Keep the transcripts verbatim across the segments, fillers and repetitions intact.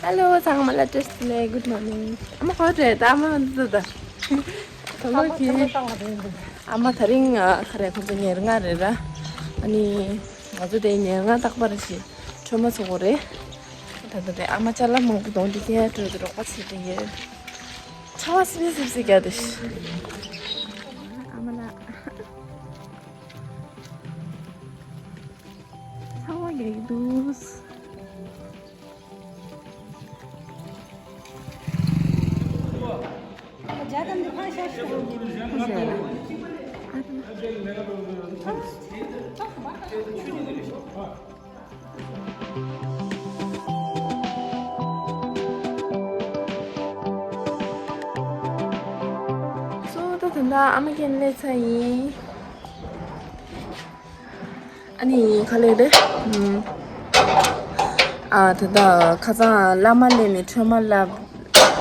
ཧེ་ལོ། ཚང་མ་ལ་བཀྲ་ཤིས་བདེ་ལེགས། Good morning. ཨ་མ་ཁོ་རེད། ད་ཨ་མ་འདི་ད། ཚང་མ་གི། ཨ་མ་ད་རིང་ཨ་ག་རེ། ཁོ་ཚོ་ཉེར་ལྔ་རེད་ར། ཨ་ནི་ང་ཚོ་དེ་ཉེར་ལྔ་རྟག་པར་ཞིག་ཁྲོས་མ་འཚོ་གི་རེད། ད་ད་དེ་ཨ་མ་ཅ་ལག་མང་པོ་གཏོང་དེ་ཁྱེད་ཡ་སྤྲོད་དེ་རོགས་པ་བྱེད་དེ་ཡོད། ཆར་པ་སིབ་སིབ་སིབ་སིབ་རྒྱག་དེ། ཨ་མ་ལགས། ཚང་མ་རྒྱག་གི་འདུག། སོ་ད་ད་ལྟ་ཨ་མ་ཁྱེད་སླེབས་ཚར་ཡིན། ཨ་ནི་ག་ལེ་རེད། ཨ་ད་ལྟ་ཁ་སང་བླ་མ་སླེབས་ནས་ཁྲོས་མ་བསླབས།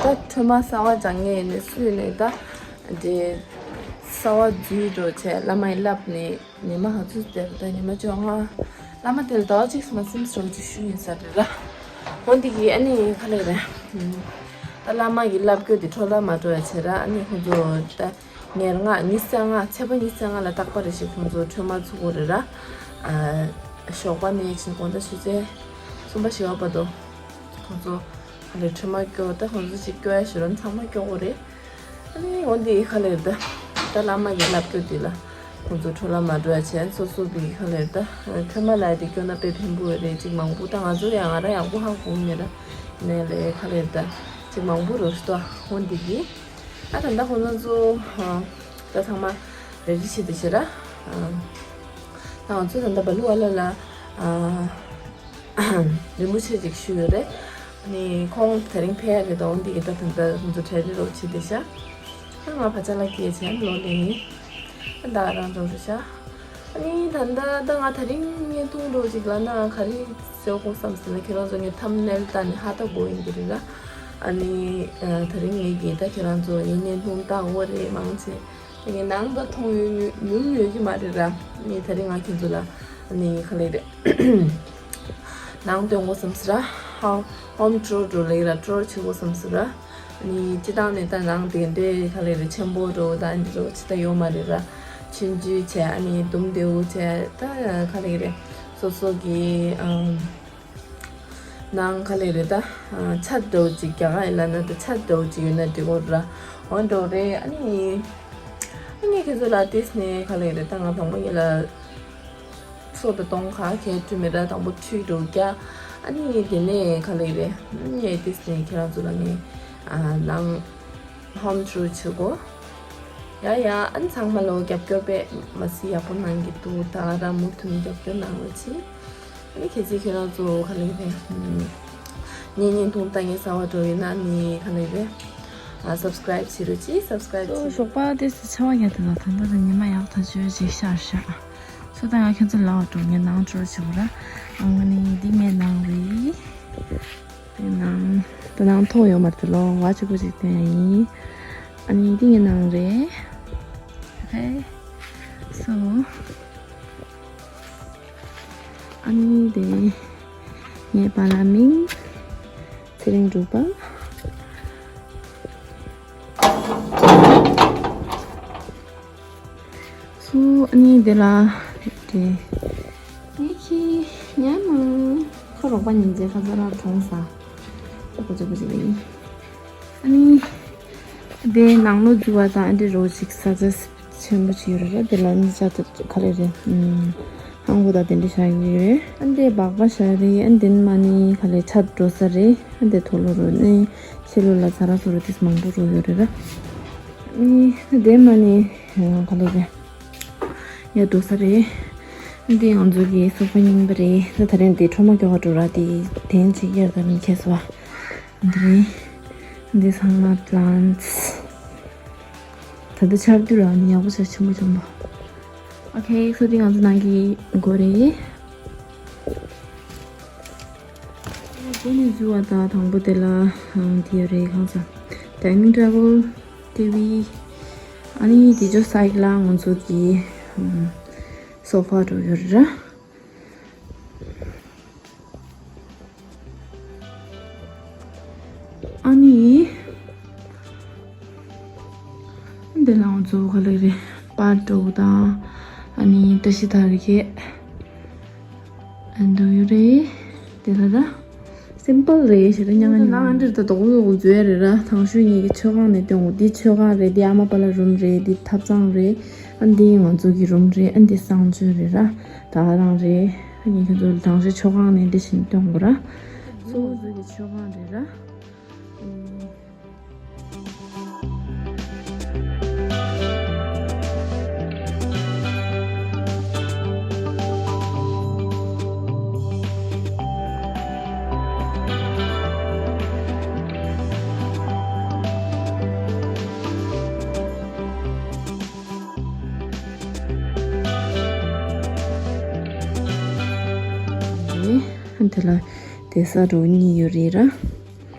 ད་ཁྲོས་མ་གསར་པ་སྦྱང་མཁན་ཡིན་ནས་སུས་ནས་ད་དེ་གསར་པ་འཛུལ་འགྲོ་བྱས། བླ་མ་ཡིས་བསླབས་ནས་ཉི་མ་ག་ཚོད་དེར། ད་ཉི་མ་བཅོ་ལྔ། བླ་མ་དེ་ལ་ཟླ་བ་གཅིག་མ་ཟིན་ཙམ་ཅིག་བཞུགས་ཡིན་ས་རེད་ར། འོན་ཏེ་གི་ཨ་ནི་ག་ལེ་རེད། ད་བླ་མ་གིས་བསླབ་རྒྱུ་དེ་འཕྲོ་བརླག་མ་འགྲོ་ཡ་བྱས་ར། ཨ་ནི་ཁོང་ཚོ་ད། ཉེར་ལྔ། ཉི་ཤུ་རྩ་ལྔ། ཚེས་པ་ཉི་ཤུ་རྩ་ལྔ་ལ་རྟག་པར་རེ་བཞིན་ཁོང་ཚོ་ཁྲོས་མ་འཚོ་གི་རེད་ར། ཨ། ཞོགས་པ་ནས་ཕྱིན་དགོང་དག་ཆུ་ཚོད་གསུམ་པ་བཞི་པ་བར་དུ་ཁོང་ཚོ་ག་ལེ་ཁྲོས་མ་སྐྱོ། ད་ཁོང་ཚོ་ཅིག་སྐྱོ་ཡ་ཞིག་རོ། ཚང་མ་སྐྱོ་གི་རེད། ཨ་ནི་འོན་ཏེ་ག་ལེ་རེད། ད་ད་བླ་མ་གིས་བསླབ་རྒྱུ་དེ་ལ་ཁོང་ཚོ་འཕྲོ་བརླག་མ་འགྲོ་ཡ་བྱས། སོ་སོ་གི་ག་ལེ་རེད། ད་ཁྲོས་མ་ལ་དེ་སྐྱོ་ན་དཔེ་ཕན་པོ་རེད། ཅིག་མང་པོ། ད་ང་ཚོ་ཡང་ང་རང་ཡག་པོ་ཧ་གོ་མེད་ར། ནས་ལས་ག་ལེ་རེད། ད་ཅིག་མང་པོ་རོ་ཞིག་ཏོ། འོན་ཏེ་གི། ཨ་ད་ལྟ་ཁོང་ཚོ་ཚོ་ཨ་ད་ཚང་མ་རེ་རེ་བྱེད་དེ་བྱེད་ར། ཨ་ད་ང་ཚོ་ད་ལྟ་བ་ལུ་ཨ་ལ་ལ་ཨ་རིན་པོ་ཆེ་ཅིག་ཞུས་ཡོད་རེད། ཨ་ནི་ཁོང་དེ་རིང་ཕེབས་ཡ་རེད། ད་འོན་ཏེ་གི་ད་ད་ལྟ་ཁོང་ཚོ་གྲ་སྒྲིག་རོགས་བྱེད་དེ་བྱ། ཨ་ང་ཕ་ཅག་ལ་སྐད་བྱས་ལོ་ལེ་ཡིན། ཨ་ད་རང་འགྲོ་རུ་བྱ། ཨ་ནི་ད་ལྟ་ད་ང་དེ་རིང་བརྙན་ཐུང་འདྲ་ཅིག་ལབ་ན་ག་རེ་ཟེར་དགོས་བསམ་ཟེར་ན། ཁྱེད་རང་ཚོ་ངའི་ཐམ་ནེལ་ལྟ་ནས་ཧ་ད་གོ་ཡིན་གྱི་རེད་ལ། ཨ་ནི་ཨ་དེ་རིང་ངས་ཀྱིས་ད་ཁྱེད་རང་ཚོ་ངའི་བརྙན་ཐུང་ལྟ་འོ་རེད་མང་ཆེ། ངའི་ནང་ད་མཐོང་ཡོད་ཉུ་ཉུང་ཡོད་ཀྱི་མ་རེད་ར། ངས་དེ་རིང་ང་ཁྱེད་ཚོ་ལ་ཨ་ནི་ག་ལེ་རེད། ནང་སྟོན་དགོས་བསམ་ཟེར་ར། ཧོམ་ཧོམ་ཊུར་འགྲོ་ལེ་ར། ཊུར་བྱེད་དགོས་བསམ་ཟེར་ར། ནི་སྤྱི་བཏང་ནས་ད་ནང་དེ་འདྲའི་ག་ལེ་རེད། ཆེན་པོ་འགྲོ་ད་འདི་རོ་ཅི་ད་ཡོད་མ་རེད་ར། ཆུང་ཆུང་བྱས། ཨ་ནི་དུམ་བདེ་བོ་བྱས། ད་ག་ལེ་རེད། སོ་སོ་གི་ཨམ་ནང་ག་ལེ་རེད། ད་ཆ་འདྲ་བོ་ཅིག་རྒྱ་གར་ཡིན་ལབ་ན་ད་ཆ་འདྲ་བོ་ཅིག་ཡོད་ན་འགྲིག་གོ་ར། འོ་འདྲ་བོ་རེད། ཨ་ནི་ཨ་ནི་ཁྱེད་ཚོ་ལ་ཏིས་ནས་ག་ལེ་རེད། ད་ང་བུ་མོ་ཡིན་ལ། སོ་ད་གཏོང་ག་གས་ཁྲུས་མེད་ར། དང་པོ་ཁྲུས་འགྲོ་རྒྱ། ཨ་ནི་དེ་ནས་ག་ལེ་རེད། ངས་ཏིས་ནས་ཁྱེད་རང་ཚོ་ལ་ངས་ཨ་ནང་ཧོམ་ཊུར་བྱེད་གོ། ཡ་ཡ། ཨ་ནི་ཚང་མ་ལོ་རྒྱབ་སྐྱོར་དཔེ་མ་སྲིད་ཡག་པོ་གནང་གི་འདུག། ད་ར་མུ་མཐུད་ནས་རྒྱབ་སྐྱོར་གནང་རོགས་གྱིས། ཨ་ནི་གལ་སྲིད་ཁྱེད་རང་ཚོ་ག་ལེ་རེད། ངའི་བརྙན་ཐུང་ལྟ་མཁན་གསར་པ་འགྲོ་ཡིན་ན་ནི་ག་ལེ་རེད། ཨ་སབ་སི་ཀ་རའིབ་བྱེད་རོགས་གྱིས། སབ་སི་ཀ་རའིབ་བྱེད། ཞོགས་པ་ཏིས་ཆར་པ་རྒྱག་དེ་ལ། ད་ལྟ་ད་ཉི་མ་ཡག་ཐག་ཆོད་ཅིག་ཤར་ཤག། སོ་ད་ང་ཁྱོད་ཚོ་ལ་འགྲོ། ངས་ནང་ཊུར་བྱེད་དགོས་ར། ཨ་ནི་འདི་ངའི་ནང་རེད། དེ་ནང་ད་ནང་ཐོག་ཡོད་མ་རེད། ལོ་བ་ཆུ་བོ་ཅིག་བསྟན་ཡ་ཡིན། ཨ་ནི་འདི་ངའི་ནང་རེད། ཨོ་ཁེ། སོ་ཨ་ནི་དེ་ངའི་པཱ་ལགས་མིང་ཚེ་རིང་འབྲུག་པ། སོ་ཨ་ནི་དེ་ལ་དེ་ངའི་ཁྱི་ཉལ་མོ། ཁོ་རོགས་པ་ཉིན་མཚན་ཁ་ཚ་ར་གྲོངས་ས། ཨ་ཁོ་ཚོ་ཁོ་ཚོ་ཡིན། ཨ་ནི་དེ་ནང་ལོགས་འཛུལ་བ་དང་ཨ་འདྲ་རོ་ཅིག་ས་ཆ་ཆེན་པོ་ཅིག་ཡོད་རེད། དེ་ལ་ནི་ཅ་ད་ག་ལེ་རེད། ཧང་གོ་ད་དེ་འདྲ་བཞག་ཡོད་རེད། ཨ་འདྲའི་སྦག་སྦག་བཞག་རེད། ཨ་འདི་མ་ནི་ག་ལེ་ཆར་འགྲོ་ས་རེད། ཨ་འདི་ཐོག་ལོ་རོ་ནི་ཕྱི་ལོ་ལ་ཚ་ར་སོ་རོ་དེ་མང་པོ་རོ་ཡོད་རེད་ར། ཨ་ནི་དེ་མ་ནི་ག་ལེ་རེད། ཡ་འགྲོ་ས་རེད། ཨ་འདི་ང་ཚོ་གི་སོ་ཕ་རྙིང་པ་རེད། ད་ད་རིང་དེ་ཁྲོ་མ་སྐྱོ་བ་འགྲོ་ར། དེ་དེན་ཅིག་ཡར་ད་རིང་ཁེ་སོ་བ། འདི་རེད། འདི་ཚང་མ་པི་ལན་ཊི་སི། ད་ལྟ་ཆར་དུས་ར་ནི་ཡག་པོ་ཆ་ཆེན་པོ་ཆེན་པོ། ཨོ་ཁེ། སོ་འདི་ང་ཚོ་ནང་གི་སྒོ་རེད། སྒོ་ནས་འཛུལ་བ་དང་དང་པོ་དེ་ལ་འདི་ཡོད་རེད། གང་ཟག་ཌའི་ནིང་ཊེ་བལ། ཊི་ཝི། ཨ་ནི་དེ་ཚོ་སའིཌ་ལ་ང་ཚོ་གི་སོ་ཕ་འདྲ་ཡོད་རེད། ནི། འདི་ལ་ང་ཚོ་ག་ལེ་རེད། པར་འགྲོ་དང་། ཨ་ནི་བཀྲ་ཤིས་དར་རྒྱས། ཨ་འགྲོ་ཡོད་རེད། དེ་ལ་ར། སིམ་པལ་རེད་ཞེ་དྲག་མྱང་ང་ཉོ། ནང་འདིར་ད་དོག་དོག་མཛོད་རེད་ར། དང་ཤོས་ངེད་ཀྱི་མཆོད་ཁང་ནས་སྟོན་འོ། འདི་མཆོད་ཁང་རེད། འདི་ཨ་མ་པཱ་ལགས་རུམ་རེད། འདི་ཐབ་ཚང་རེད། ཨ་འདི་ང་ཚོ་གི་རུམ་རེད། ཨ་འདི་གསང་སྤྱོད་རེད་ར། ད་ག་རང་རེད། ཨ་ངེད་ཀྱི་ཚོ་དང་ཤོས་མཆོད་ཁང་ནས་འདི་བཞིན་སྟོན་དགོས་ར། ཚོ་ང་ཚོ་གི་མཆོད་ཁང་རེད་ར། དེ་ལ་བསྡད་ས་རུ་གཉིས་ཡོད་རེད་ར།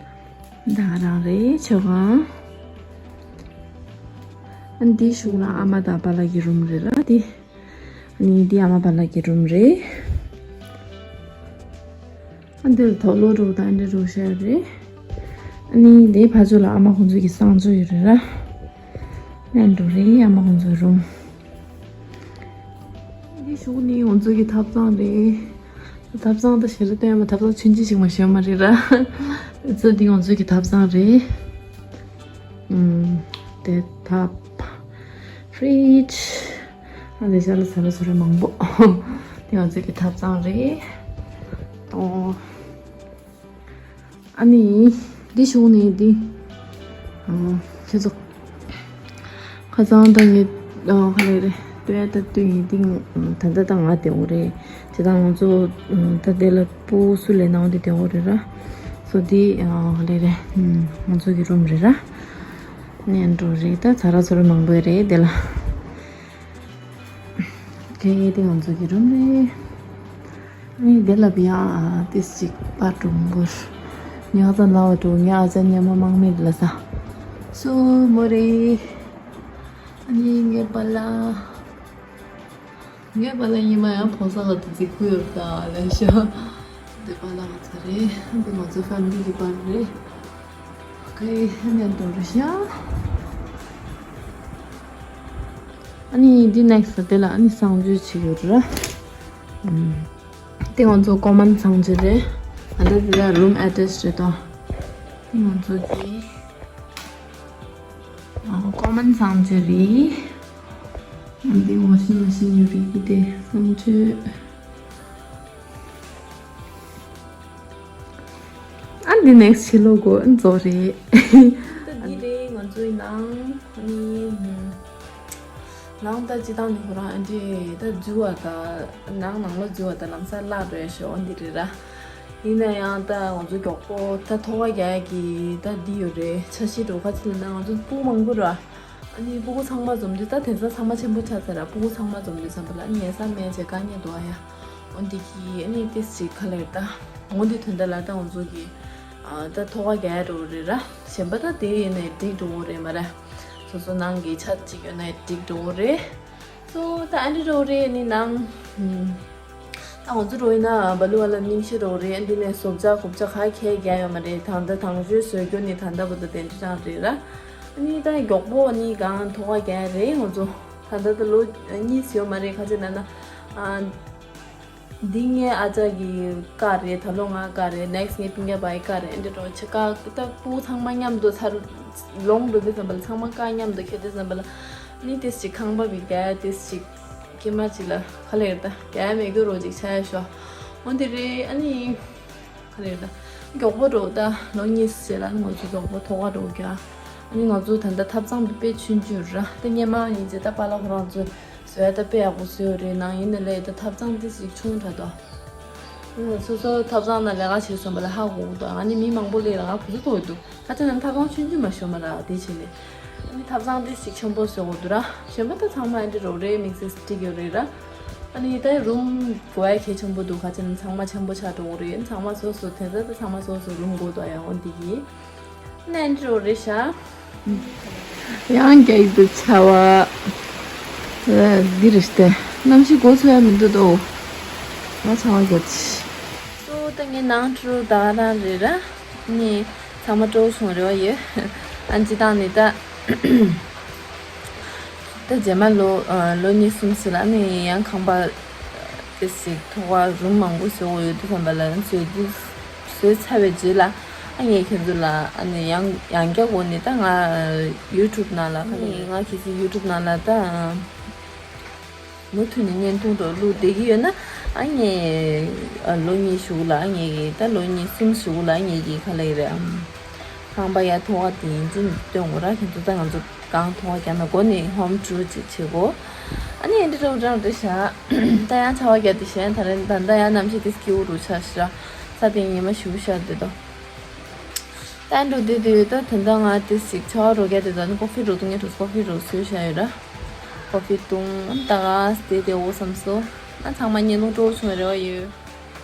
ད་ག་རང་རེད་མཆོད་ཁང་། ཨ་འདི་གཞུག་ལ་ཨ་མ་དང་པཱ་ལགས་ཀྱི་རུམ་རེད་ར་འདི། ཨ་ནི་འདི་ཨ་མ་པཱ་ལགས་ཀྱི་རུམ་རེད། ཨ་འདིར་དོག་ལོ་རུ་དང་འདི་རུ་ཤར་རེད། ཨ་ནི་འདི་ཕ་ཚོ་ལ་ཨ་མ་ཁོང་ཚོ་གི་གསང་སྤྱོད་ཡོད་རེད་ར། ཨ་འདྲ་རེད་ཨ་མ་ཁོང་ཚོའི་རུམ། འདི་གཞུག་ནི་ང་ཚོ་གི་ཐབ་ཚང་རེད། ཐབ་ཚང་ད་ཞེ་དྲག་སྟོན་ཡ་མ། ཐབ་ཚང་ཆུང་ཆུང་ཞིག་མ་ཞོན་མ་རེད་ར། ཚོ་འདི་ང་ཚོ་གི་ཐབ་ཚང་རེད། ཨུམ། དེ་ཐབ། ཕྲིཇ། ཨ་ལེ་ཤ་ལ་ཟ་ར་ཟ་ར་མང་པོ། འདི་ང་ཚོ་གི་ཐབ་ཚང་རེད། ཨོ། ཨ་ནི། འདི་གཞུག་ནས་འདི། ཨ། ཁྱེད་ཚོ། ཁ་སང་ད་ངས། ཨ། ག་རེ་རེད། སྟོན་ཡ་ད་སྟོན་ཡིན་འདི། ད་ལྟ་ད་ང་བསྡད་ཡོད་རེད། བྱས་ཙང་ང་ཚོ། ད་དེ་ལ་སྤུ་གུ་སུ་ལས་ནང་དེ་བསྡད་ཡོད་རེད་ར། སོ་འདི། ཨ། ག་རེ་རེད། ང་ཚོ་གི་རུམ་རེད་ར། ནས་འགྲོ་རེད། ད་ཚ་ར་ཚོ་ར་མང་པོ་རེད་དེ་ལ། ཁེ་དེ་ང་ཚོ་གི་རུམ་རེད། ཨ་ནི་དེ་ལ་བི་ཡ་ཏིས་ཅིག་པར་གྲུང་བོར། ཉག་ཙམ་ལ་བ་གྲུང་ཉག་ཙམ་ཉ་མ་མང་མེད་ལ་ས། སུ་མོ་རེད། ཨ་ནི་ངའི་པཱ་ལགས། ངའི་པཱ་ལགས་ཉི་མ་ཡང་ཕོ་གསར་ལ་དུ་ཅིག་ཁུ་ཡོད་ད་ལ་ཤ། དེ་པཱ་ལགས་ང་ཚོ་རེད། འདི་ང་ཚོ་ཕེ་མི་ལི་གི་པར་རེད། ཁའི་ཧ་ནན་ཏོ་རུ་ཤ། ཨ་ནི་འདི་ནེག་སི་དེ་ལ་ཨ་ནི་གསང་སྤྱོད་བྱེད་ཡོད་ར། ཨམ། དེ་ང་ཚོ་ཀོ་མན་གསང་སྤྱོད་རེད། ཨ་འདི་དེ་ལ་རུམ་ཨེ་ཊེཆ་རེད་དོ། དེ་ང་ཚོ་གི་ཨ་ཀོ་མན་གསང་སྤྱོད་རེད། ཨ་འདི་ཝ་ཤིང་མ་ཤིན་ཡོད་རེད་གི་དེ་གསང་སྤྱོད། ཨ་འདི་ནེག་སི་ཕྱི་ལོགས་སྒོ་རྫོགས་རེད། ད་འདི་རེད་ང་ཚོའི་ནང་། ཨ་ནི་ནང་ད་སྤྱི་བཏང་ནི་ཁོ་རང་ཨ་འདི་ད་རྫུ་བ་ད་ནང་ནང་ལོགས་རྫུ་བ་ད་ལམ་སང་བརླག་འགྲོ་ཡ་ཤོག་འདི་རེད་ར། ཡིན་ན་ཡང་ད་ང་ཚོ་མགྱོགས་པོ་ད་ཐོག་ཁ་རྒྱག་ཡ་གི་ད་འདི་ཡོད་རེད། འཆར་གཞི་འགྲོ་ཁ་ཅིག་ལ་ན་ང་ཚོ་སྤུ་མང་པོ་ར། ཨ་ནི་སྤུ་གུ་ཚང་མ་འཛོམས་དུས་ད་དེང་སང་ཚང་མ་ཆེན་པོ་ཆགས་ཚར་ར། སྤུ་གུ་ཚང་མ་འཛོམས་དུས་ཙམ་པ་ལ་ཉལ་ས་མེད་བྱས་དཀའ་ངལ་འདུག་ཨ་ཡ། འོ་འདི་གི་ཨ་ནི་ཏིས་ཅིག་ག་ལེར་ད། འོ་འདི་དོན་དག་ལ་ད་ང་ཚོ་གི་ཨ་ད་ཐོག་ཁ་རྒྱག་ཡ་འགྲོ་རེད་ར། གཞན་པ་ད་དེ་ཡིན་ནའི་འགྲིག་འགྲོ་གི་རེད་མ་རེད། སོ་སོ་ནང་གི་ཆ་གཅིག་ཡོད་ནའི་འགྲིག་འགྲོ་གི་རེད། སོ་ད་ཨ་འདྲ་འགྲོ་གི་རེད། ཨ་ནི་ནང་ཨམ། ད་ང་ཚོ་འགྲོ་ཡིན་ན་བ་ལུ་བ་ལ་རྙིང་ཤི་འགྲོ་གི་རེད། ཨ་འདི་ནས་བཟོ་བྱ་གོ་བྱ་ག་གས་རྒྱག་ཡོད་མ་རེད། ད་ལྟ་དང་ཤོས་བཟོ་རྒྱུ་ནི་ད་ལྟ་བུ་ད་དེ་འདྲ་ཅང་རེད་ར། ཨ་ནི་ད་མགྱོགས་པོ་ནི་གང་ཐོག་ཁ་རྒྱག་རེད་ང་ཚོ། ད་ལྟ་ད་ལོ་གཉིས་ཡོད་མ་རེད། ཁ་ཅིག་ན་ན། ཨ། འདི་ངའི་ཨ་ཅག་གི་ཀ་རེད། ད་ལོ་ང་ཀ་རེད། ནེག་སི་ངའི་སྤུན་ཀྱག་པའི་ཀ་རེད། འདི་འགྲོ་ཆེ་ཀ་ད་སྤུ་གུ་ཚང་མ་མཉམ་དུ་ཚར་ལོངས་འགྲོ་དུས་ཙམ་པ་ལ་ཚང་མ་ཀ་མཉམ་དུ་ཁྱེར་དུས་ཙམ་པ་ལ་ནི་ཏིས་ཅིག་ཁང་པ་བི་རྒྱ་ཏིས་ཅིག་ཁྱི་མ་ཅིག་ལ་ག་ལེར་ད་རྒྱ་མེད་གི་རོ་ཅིག་ཆ་ཡ་ཤོག་འོ་འདི་རེད། ཨ་ནི། ག་རེ་ད། མགྱོགས་པོ་འགྲོ་ད་ལོ་གཉིས་ཟེར་ལ་ང་ཚོ་མགྱོགས་པོ་ཐོག་ཁ་འགྲོ་རྒྱ། ཨ་ནི་ང་ཚོ་ད་ལྟ་ཐབ་ཚང་དཔེ་ཆུང་ཆུང་ར། ད་སྙེ་མ་ཡིན་ཚེ་ད་པཱ་ལགས་ཁོ་རང་ཚོས་བཟོས་ད་དཔེ་ཡག་པོ་བཟོས་ཡོད་རེད། ནང་ཡིན་ན་ལས་ད་ཐབ་ཚང་དེ་ཞིག་ཆུང་དྲགས་ཏོ། སོ་སོ་ཐབ་ཚང་ནང་ལས་ཀ་བྱེད་སོང་བ་ལ་ཧ་གོ་གི་འདུག་ཨ་ནི་མི་མང་པོ་ལས་ལ་ང་གོ་ཚོད་གོ་འདུག་ཁ་ཆེ་ན་ཐབ་ཚང་ཆུང་ཆུང་མ་ཤོར་མ་ར་དེ་བྱས་ནས། ཨ་ནི་ཐབ་ཚང་དེ་ཞིག་ཆེན་པོ་བཟོ་དགོས་འདུག་ར། གཞན་པ་ད་ཚང་མ་ཨ་འདྲ་རོ་རེ་དམིགས་བསལ་སྒྲིག་ཡོད་རེད་ར། ཨ་ནི་ད་རུམ་དགོས་ཡ་གལ་ཆེན་པོ་འདུག་ཁ་ཆེ་ན་ཚང་མ་ཆེན་པོ་ཆགས་འགྲོ་གི་རེད། ཚང་མ་སོ་སོ་དེ་ཚོ་ད་ཚང་མ་སོ་སོ་རུམ་དགོས་འདུག་ཡ། འོ་འདི་གི་ཨ་ནི་ཨ་འདྲ་རོ་རེད་ཤག་ཡང་རྒྱག་ཏུ་ཆ་བ། འདི་རེད་དེ། གནམ་གཤིས་གོ་ཚོད་ཡ་མི་འདུག་དོ། ང་ཆ་བ་རྒྱག་ཅི། སོ་ད་ངའི་ནང་ཁྲོ་ད་རང་རེད་ར། ནི། ཚང་མ་སྤྲོ་བོ་བྱུང་རེ་བ་ཡོད། ཨ་ནི་སྤྱིར་བཏང་ནི་ད། ད་རྗེས་མ་ལོ་ཨ་ལོ་གཉིས་གསུམ་ཙམ་ལ་ཨ་ནི་ཡང་ཁང་པ་དེ་ཞིག་ཐོག་ཁ་རུམ་མང་པོ་བཟོ་དགོས་ཡོད་དུས་ཙམ་པ་ལ་བཟོས་དུས་བཟོས་ཚར་བའི་རྗེས་ལ་ཨ་ནི་ཁྱེད་ཚོ་ལ་ཨ་ནི་ཡང་ཡང་བསྐྱར་སྒོ་ནས་ད་ང་ཡུ་ཊུབ་ནང་ལ་ཨ་ནི་ང་གལ་སྲིད་ཡུ་ཊུབ་ནང་ལ་ད། མུ་མཐུད་ནས་བརྙན་ཐུང་འདྲ་བླུགས་བསྡད་ཀྱི་ཡོད་ན་ཨ་ངས་ཨ་ལོ་གཉིས་གཞུག་ལ་ཨ་ངས་ཀྱིས་ད་ལོ་གཉིས་གསུམ་གཞུག་ལ་ཨ་ངས་ཀྱིས་ག་ལ་ཡིན་རེད་ཨམ། ཁང་པ་ཡ་ཐོག་ཁ་དེ་ཡིན་ཅིག་སྟོན་དགོས་ར། ཁྱེད་ཚོ་ད་ང་ཚོ་གང་ཐོག་ཁ་རྒྱག་ན་སྒོ་ནས་ཧོམ་ཊུར་ཅིག་བྱེད་དགོས། ཨ་ནི་ཨེ་འདྲ་འདྲ་བོ་འདྲ་བསྡད་ཤག་ད་ཡང་ཆར་པ་བརྒྱབ་བསྡད་ཤག་ད་རེས་ད་ད་ཡང་གནམ་གཤིས་དེ་སྐྱིད་པོ་རུ་ཆགས་ཤག་ས་སྟེང་ཉི་མ་ཞེ་པོ་ཤར་བསྡད་འདུག་ད་འགྲོ་དུས་དུས་ད་ད་ལྟ་ང་དེ་ཞིག་ཆར་པ་རོ་བརྒྱབ་དུས་ད་ནི་ཀོ་ཧྥི་རོ་འཐུང་ངས་འགྲོ་ཀོ་ཧྥི་རོ་བཟོས་བཞག་ཡོད་ར། ཀོ་ཧྥི་འཐུང་ད་ག་དེ་དེ་འོ་བསམ་སོང་། ཨ་ཚང་མ་བརྙན་ཐུང་སྤྲོ་བོ་བྱུང་བའི་རེ་བ་ཡོད།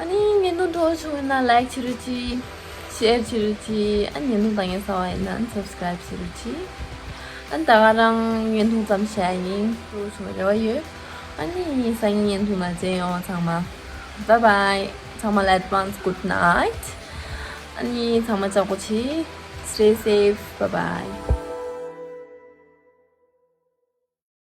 ཨ་ནི་བརྙན་ཐུང་སྤྲོ་བོ་བྱུང་ན་ལའིཀ་བྱེད་རོགས་གྱིས། ཤེར་བྱེད་རོགས་གྱིས། ཨ་བརྙན་ཐུང་ལྟ་མཁན་གསར་པ་ཡིན་ན་སབ་སི་ཀ་རེབ་བྱེད་རོགས་གྱིས། ཨ་ད་ག་རང་བརྙན་ཐུང་ཙམ་བྱས་ཡིན། སྤྲོ་བོ་བྱུང་བའི་རེ་བ་ཡོད། ཨ་ནི་སང་ཉིན་བརྙན་ཐུང་ནང་མཇལ་ཡོང་། ཚང་མ་བཱའི་བཱའི། ཚང་མ་ལ་ཨེཌ་ཝན་སི་གུཌ་ནའིཊ། ཨ་ནི་ཚང་མ་ལྕགས་པོ་བྱེད། Stay safe. Bye bye.